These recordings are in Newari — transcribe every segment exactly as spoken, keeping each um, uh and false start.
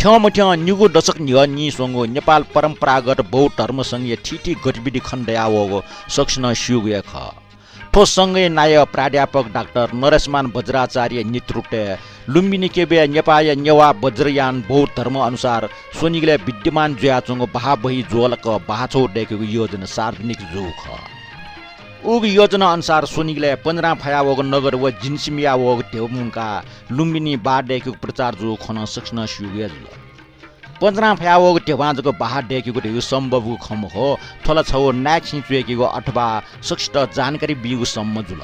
थ्यंमथ्यं निगू दशक न्ह्यः नीस्वंगु नेपाल परम्परागत बौद्ध धर्म संघया थीथी गतिविधि खनेदयावःगु सकसिनं स्यूगु हे खः। थ्व संघया नायः प्राध्यापक डाक्टर नरेशमान वज्राचार्य नेतृत्वय् लुम्बिनी क्यबय् नेपाःया नेवाः वज्रयान बौद्ध धर्म अनुसार स्वनिगलय् विद्यमान जुयाच्वंगु बहाः बही ज्वःलाक बहाः छौ दय्केगु योजना सार्वजनिक जूगु खः। उगु योजना अनुसार स्वनिगलय् पञ्जरां फयावःगु नगद व जिन्सी मियावःगु ध्यबा मुंकाः लुम्बिनी बहाः दय्केगु प्रचार जूगु खँ नं सकसिनं स्यूगु हे जुल। पञ्जरां फयावःगु ध्यबां जक बहाः दय्केगु धइगु सम्भवगु खँ मखु, थ्व ला छगू नाय्छिं च्वय्केगु अथवा सकसित जानकारी बीगु सम्म जुल।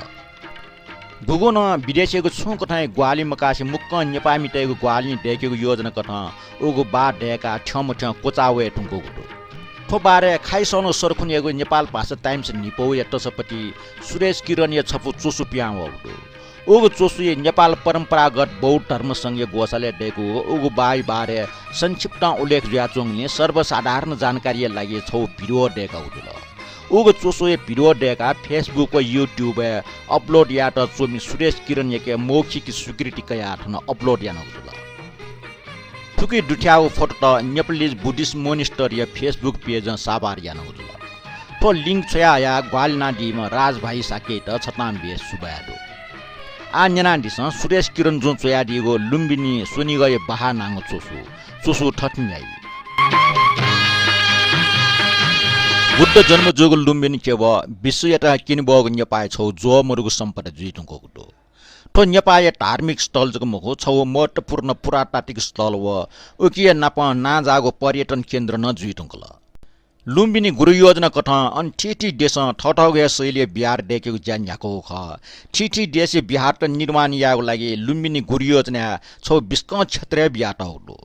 गुगुं नं विदेशीयागु छुं कथंया ग्वाहालि मकासे मुक्कं नेपाःमितय्गु ग्वाहालिं दय्केगु योजना कथं उगु बहाः दय्काः थ्यंमथ्यं क्वचाः वये धुंकूगु दु। थ्व बारे खाइसंन्हु सरखुन्हुयागु नेपाल भाषा टाइम्स न्हिपौया तसपति सुरेश किरणया छपु च्वसु पिहां वःगु दु। उगु च्वसुइ नेपाल परम्परागत बौद्ध धर्म संघया ग्वसालय् दय्कूगु उगु बहाःया बारे संक्षिप्तं उल्लेख जुयाच्वंगुलिं सर्वसाधारण जानकारीया लागि छगू भिडियो दय्कागु जुल। उगु च्वसुया भिडियो दय्काः Facebook व YouTube-य् upload यायेत च्वमि सुरेश किरणयाके मौखिक स्वीकृति कयाः थन upload यानागु जुल। थुकी दुथ्याःगु फोटोत Nepalese Buddhist Monastery-या Facebook page-ं साभार यानागु जुल। थ्व link छ्वयाहयाः ग्वाहालि यानादीम्ह राजभाइ शाक्ययात छतां बेस सुभाय् दु। आः न्यनादिसँ सुरेश किरणजुं च्वयादीगु लुम्बिनी स्वनिगःया बहाः नांगु च्वसु। च्वसु थथे न्ह्याइ। बुद्ध जन्म जूगु लुम्बिनी क्यब विश्वयात क्यनेबहःगु नेपाःया छगू ज्वः मदुगु सम्पदा जुइ धुंकूगु दु। थ्व नेपाःया धार्मिक स्थल जक मखु, छगू महत्त्वपूर्ण पुरातात्विक स्थल व उकिया नापं नांजाःगु पर्यटन केन्द्र नं जुइ धुंकल। लुम्बिनी गुरु योजना कथं अन थीथी देशं थःथःगु हे शैलीया बिहार दय्केगु ज्या न्ह्याकूगु खः। थीथी देशया बिहारत निर्माण यायेगु लागि लुम्बिनी गुरु योजनाय् छगू बिस्कं क्षेत्र हे बियातःगु दु।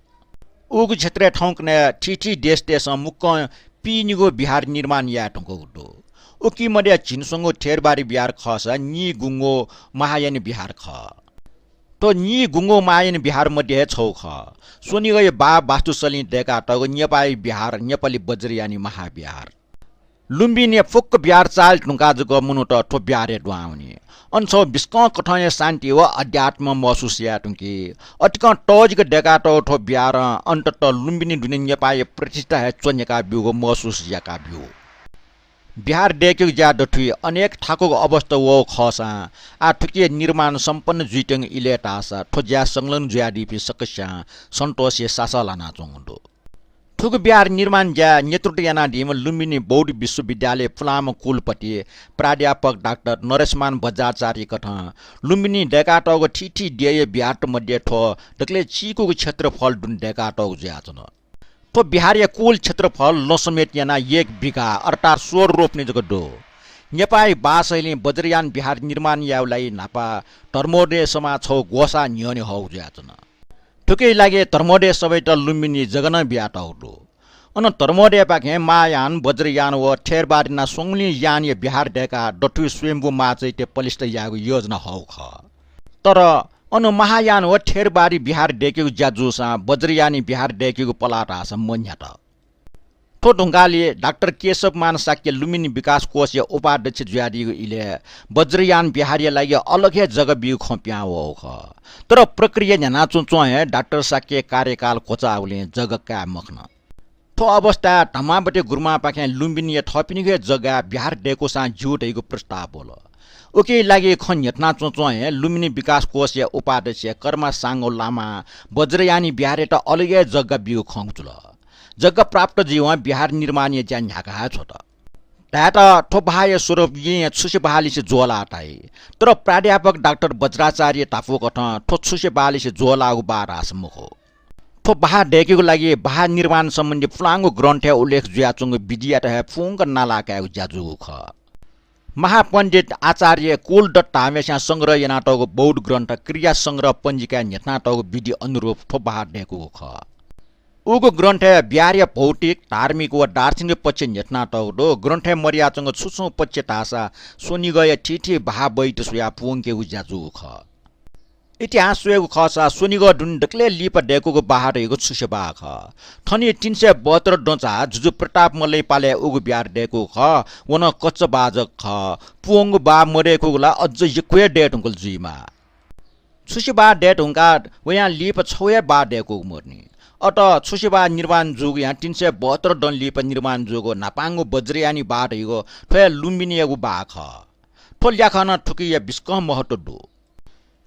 उगु क्षेत्रय् थौंकन्हय् थीथी देशतय्सं मुक्कं पीनिगू बिहार निर्माण याये धुंकूगु दु। उकी मध्ये झिंस्वंगू थेरवादी बिहार खःसा नीगुंगू महायान बिहार खः। थ्व नीगुंगू महायान बिहार मध्ये हे छगू खः। स्वनिगःया बहाः वास्तुशैलीं दय्कातःगु नेपाःया बिहार नेपाली वज्रयानी महाविहार। लुम्बिनीया फुक्क बिहार चाःहिला धुंकाः जक मनूत थ्व बिहारय् दुहां वनी। अन छगू बिस्कं कथंया शान्ति व अध्यात्म महसुस याये धुंकी। अतिकं तःजिक दय्कातःगु थ्व बिहारं अन्ततः लुम्बिनी दुने नेपाःया प्रतिष्ठा हे च्वन्ह्याका ब्यूगु महसुस याका ब्यू। बिहार दय्केगु ज्या दथुइ अनेक थाकुगु अवस्था वःगु खःसां आः थुकिया निर्माण सम्पन्न जुइत्यंगु इलय् धाःसा थ्व ज्याय् संलग्न जुयादीपिं सकस्यां सन्तोषया सासः ल्हानाच्वंगु दु। थुगु बिहार निर्माण ज्याय् नेतृत्व यानादीम्ह लुम्बिनी बौद्ध विश्वविद्यालय पुलांम्ह कुलपति प्राध्यापक डाक्टर नरेशमान बज्राचार्य कथं लुम्बिनीं दय्कातःगु थीथी देय्या बिहारत मध्ये थ्व दकलय् चीकूगु क्षेत्रफल दुने दय्कातःगु जुयाच्वन। थ्व बिहारया कुल क्षेत्रफल लँ समेत यानाः एक बिघा अर्थात् सोह्र रोपनी जक दु। नेपाःया बहाः शैलीं वज्रयान बिहार निर्माण यायेगु लागि न्हापा धर्मोदय सभां छगू ग्वसाः न्ह्यःने हःगु जुयाच्वन। थुकिया लागि धर्मोदय सभायात लुम्बिनी जग्गा नं बियातःगु दु। अन धर्मोदयपाखें महायान, वज्रयान व थेरवादी नं स्वंगुलिं यानया बिहार दय्काः दथुइ स्वयम्भू मां चैत्य पलिस्था यायेगु योजना हःगु खः। तर अन महायान व थेरवादी बिहार दय्केगु ज्या जूसां वज्रयानी बिहार दय्केगु पलाः धाःसा मन्ह्यात। थ्व धुंकालि डाक्टर केशवमान शाक्य लुम्बिनी विकास कोषया उपाध्यक्ष जुयादीगु इलय् वज्रयान बिहारया लागि अलग हे जग्गा बीगु खँ पिहां वःगु खः। तर प्रक्रिया न्ह्यानाच्वंच्वं हे डाक्टर शाक्यया कार्यकाल क्वचाःगुलिं जग्गा काये मखन। थ्व अवस्थाय् धमावती गुरुमांपाखें लुम्बिनीया थःपिनिगु हे जग्गाय् बिहार दय्कूसां ज्यू धइगु प्रस्ताव वल। उकिया लागि खँ न्ह्यथनाच्वंच्वं हे लुम्बिनी विकास कोषया उपाध्यक्ष कर्मा साङ्गो लामां वज्रयानी बिहारयात अलग हे जग्गा बीगु खँ जुल। जग्गा प्राप्त जुइवं बिहार निर्माणया ज्या न्ह्याका हे छ्वत। धायेत थ्व बहाःया स्वरूप येँया छुसे बहाःलिसे ज्वःलाः धाइ। तर प्राध्यापक डाक्टर बज्राचार्य धापू कथं थ्व छुसे बहाःलिसे ज्वःलाःगु बहाः धाःसा मखु। थ्व बहाः दय्केगु लागि बहाः निर्माण सम्बन्धी पुलांगु ग्रन्थय् उल्लेख जुयाच्वंगु विधियात हे पूवंक नालाः कायेगु ज्या जूगु खः। महापण्डित आचार्य कुलदत्त धाःम्हस्यां संग्रह यानातःगु बौद्ध ग्रन्थ क्रिया संग्रह पञ्जिकाय् न्ह्यथनातःगु विधि अनुरूप थ्व बहाः दय्कूगु खः। उगु ग्रन्थय् बिहारया भौतिक, धार्मिक व दार्शनिक पक्ष न्ह्यथनातःगु दु। ग्रन्थय् मदयाच्वंगु छु छुं पक्ष धाःसा स्वनिगःया थीथी बहाः बहित स्वयाः पूवंकेगु ज्या जूगु खः। इतिहास स्वयेगु खःसा स्वनिगः दुने दकलय् लिपा दय्कूगु बहाः धइगु छुसे बहाः खः। थनिं तीन सय बहत्तर द्वंचा जुजु प्रताप मल्लया पालय् उगु बिहार दय्कूगु खः। व नं कच्चा बहाः जक खः। पूवंगु बहाः मदय्कूगु ला अझ यक्व हे दये धुंकल जुइमाः। छुसे बहाः दये धुंकाः वयां लिपा छगू हे बहाः दय्कूगु मदुनि। अत छुसिबा निर्माण जूगुयां तीन सय बहत्तर दँ लिपा निर्माण जूगु न्हापांगु वज्रयानी बाः धइगु थ्व हे लुम्बिनीयागु बाः खः। थ्व ल्याखं नं थुकिया बिस्कं महत्व दु।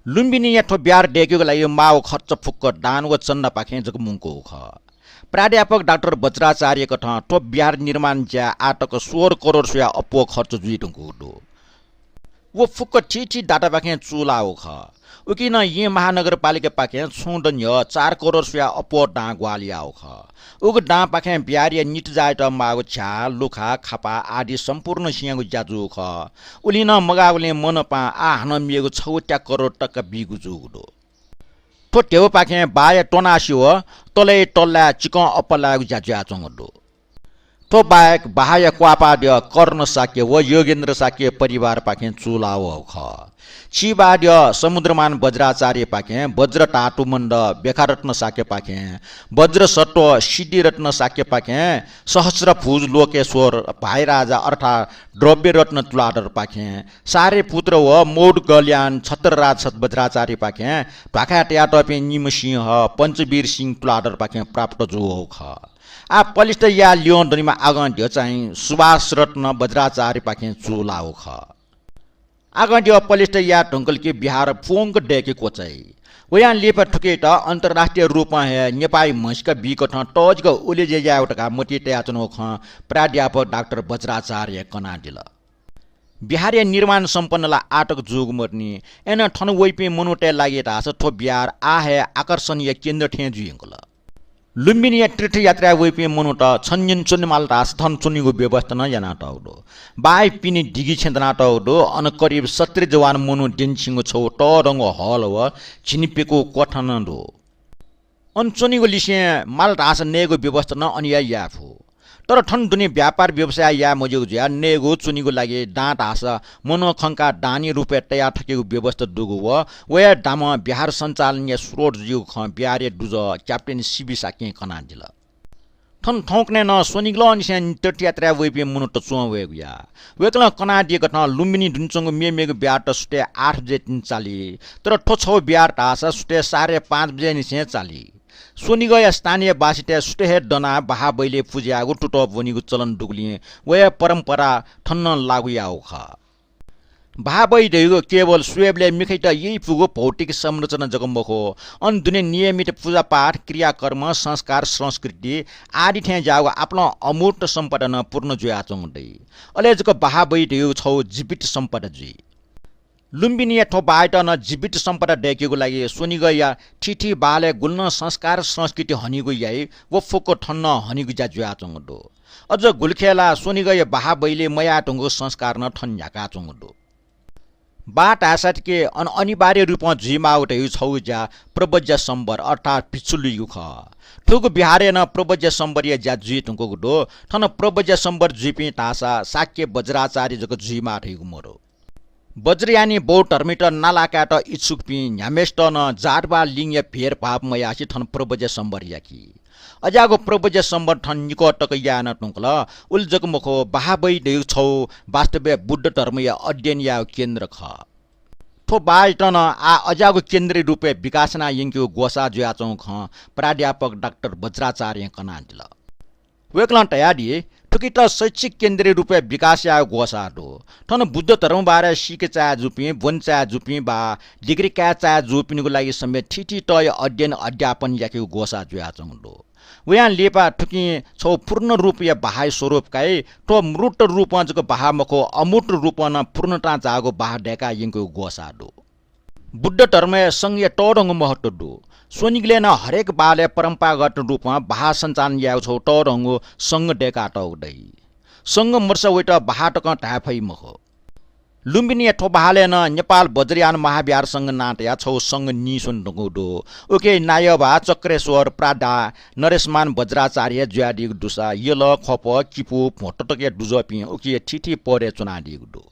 लुम्बिनीया थ्व बिहार दय्केगु लागि माःगु खर्च फुक्क दान व चन्दापाखें जक मुंकूगु खः। प्राध्यापक डाक्टर वज्राचार्यकथं थ्व बिहार निर्माण ज्याय् आः तक सोह्र करोड स्वयाः अप्वः खर्च जुइधुंकूगु दु। व फुक्क थीथी दातापाखें चूलाःगु खः। उकिं नं येँ महानगरपालिकापाखें छुं दँ न्ह्यः चार करोड स्वयाः अप्वः दां ग्वाहालि याःगु खः। उगु दांपाखें बिहारया नित जाइत माःगु झ्याः, लुखा, खापा आदि सम्पूर्ण स्यंगु ज्या जूगु खः। उलि नं मगाःगुलिं मनपां आः हानं मेगु छगू त्या करोड तक बीगु जूगु दु। थ्व ध्यबापाखें बाःया त्वनासिव तलय् तल्लाय् चिकं अप्पलायेगु ज्या जुयाच्वंगु दु। थ्व बाहेक बाहाया क्वापाद्यः कर्ण शाक्य व योगेन्द्र शाक्य परिवारपाखें चूलाःगु खः। चिबाद्यः समुद्रमान वज्राचार्यपाखें, वज्र धातुमण्ड बेखारत्नशाक्यपाखें, वज्रसत्व सिद्धिरत्नशाक्यपाखें, सहस्रभुज लोकेश्वर भाइराजा अर्थात् द्रव्यरत्न तुलाधरपाखें, सारिपुत्र व मौद्गल्यायन छत्रराज वज्राचार्यपाखें, ध्वाखाय् तयातःपिं निम्हसिंह पञ्चवीर सिंह तुलाधरपाखें प्राप्त जूगु खः। आः पलिस्था याये ल्यं दनिम्ह आगंध्यः चाहिँ सुभाष रत्न वज्राचार्यपाखें चूलाःगु खः। आगंध्यः पलिस्था याये धुंकल कि बिहार प्वंक दय्के क्वचाइ। वयां लिपा थुकियात अन्तर्राष्ट्रिय रूपं हे नेपाःया म्हसीका बीकथं तःजिक उलेज्या यायेगु धकाः मतिइ तयाच्वनागु खँ प्राध्यापक डाक्टर वज्राचार्यं कनादिल। बिहारया निर्माण सम्पन्न ला आः तक जूगु मदुनि। अय्नं थन वइपिं मनूतय् लागि धाःसा थ्व बिहार आः हे आकर्षणया केन्द्र थें जुइधुंकल। लुम्बिनीया तीर्थयात्राय् वइपिं मनूत छन्हिन च्वनेमाल धाःसा थन च्वनेगु व्यवस्था नं यानातःगु दु। बाःया पिने दिगि छेँ दनातःगु दु। अन करिब सत्तरी जवान मनू द्यनेछिंगु छगू तःधंगु हल व झिंप्यकू क्वथा नं दु। अन च्वनेगु लिसें माल धाःसा नयेगु व्यवस्था नं अन हे याये फु। तर थन दुने व्यापार व्यवसाय याये मज्यूगु जुयाः नयेगु च्वनेगु लागि दां धाःसा मनू खंकाः दानी रूपय् तयाः थकेगु व्यवस्था दुगु व वया दामं बिहार सञ्चालनया स्रोत जुइगु खँ बिहारया दुजः क्याप्टेन सिबी शाक्यं कनादिल। थन थौंकन्हय् नं स्वनिगलंनिसें तीर्थयात्राय् वइपिं मनूत च्वं वयेगु याः। वय्कलं कनादीकथं लुम्बिनी दुने च्वंगु मेमेगु बिहारत सुथय् आठ बजे तिनि चाली। तर थ्व छगू बिहार धाःसा सुथय् साढे पाँच बजेनिसें चाली। स्वनिगःया स्थानीयवासीतय् सुथय् हे दनाः बहाः बइलय् पुजा यायेगु तुतः ब्वनीगु चलन दुगुलिं वया परम्परा थन नं लागू याःगु खः। बहाः बइ धइगु केवल स्वयेबलय् मिखायात यइपुगु भौतिक संरचना जक मखु, अन दुने नियमित पुजापाठ, क्रियाकर्म, संस्कार, संस्कृति आदि थें ज्याःगु आपालं अमूर्त सम्पदा नं पूर्ण जुयाच्वंगु दइ। अले जक बहाः बइ धइगु छगू जीवित सम्पदा जुइ। लुम्बिनीया थ्व बाःयात नं जीवित सम्पदा दय्केगु लागि स्वनिगःया थीथी बालय् गुलि नं संस्कार संस्कृति हनीगु याइ व फुक्क थन नं हनीगु ज्या जुयाच्वंगु दु। अझ गुलिखय् ला स्वनिगःया बहाः बइलय् मयाये धुंकूगु संस्कार नं थन न्ह्याकाच्वंगु दु। बाः धाःसातिके अन अनिवार्य रूपं जुइमाःगु धइगु छगू ज्या प्रव्रज्या सम्बर अर्थात् भिक्षु लुइगु खः। थुगु बिहारय् नं प्रव्रज्या सम्बरया ज्या जुइ धुंकूगु दु। थन प्रव्रज्या सम्बर जुइपिं धाःसा शाक्य वज्राचार्य जक जुइमाः धइगु मदु। वज्रयानी बौद्ध धर्मयात नालाकायेत इच्छुकपिं न्ह्याम्हय्सित नं जात वा लिङया भेदभाव मयासें थन प्रव्रज्या सम्बर याकी। अज्याःगु प्रव्रज्या सम्बर थन निकः तक याये नं धुंकल। उलि जक मखु, बहाः बइ धइगु छगू वास्तवय् बुद्ध धर्मया अध्ययन यायेगु केन्द्र खः। थ्व बाःयात नं आः अज्याःगु केन्द्रीय रूपय् विकास याना यंकेगु ग्वसाः जुयाच्वंगु खँ प्राध्यापक डाक्टर वज्राचार्यं कनादिल। वय्कलं धयादी, थुकियात शैक्षिक केन्द्रीय रूपय् विकास यायेगु ग्वसाः दु। थन बुद्ध धर्म बारे सीके चाये जूपिं, ब्वने चाये जूपिं वा डिग्री काये चाये जूपिनिगु लागि समेत थीथी तःया अध्ययन अध्यापन याकेगु ग्वसाः जुयाच्वंगु दु। वयां लिपा थुकिं छगू पूर्ण रूपया बहाःया स्वरूप काइ। थ्व मूर्त रूपं जक बहाः मखु, अमूर्त रूपं नं पूर्णतां जाःगु बहाः दय्का यंकेगु ग्वसाः दु। बुद्ध धर्मय् संघया तःधंगु महत्व दु। स्वनिगलय् नं हरेक बालय् परम्परागत रूपं बहाः सञ्चालन यायेगु छगू तःधंगु संघ दय्कातःगु दइ। संघ मदुसा वयात बहाः तकं धाये फइ मखु। लुम्बिनीया थ्व बहालय् नं नेपाल वज्रयान महाविहार संघ नां तयाः छगू संघ नीस्वने धुंकूगु दु। उकिया नायः वा चक्रेश्वर प्रादा नरेशमान वज्राचार्य जुयादीगु दुसा यल, ख्वप, किपू, भ्वंत तकया दुजःपिं उकिया थीथी पदय् च्वनादीगु दु।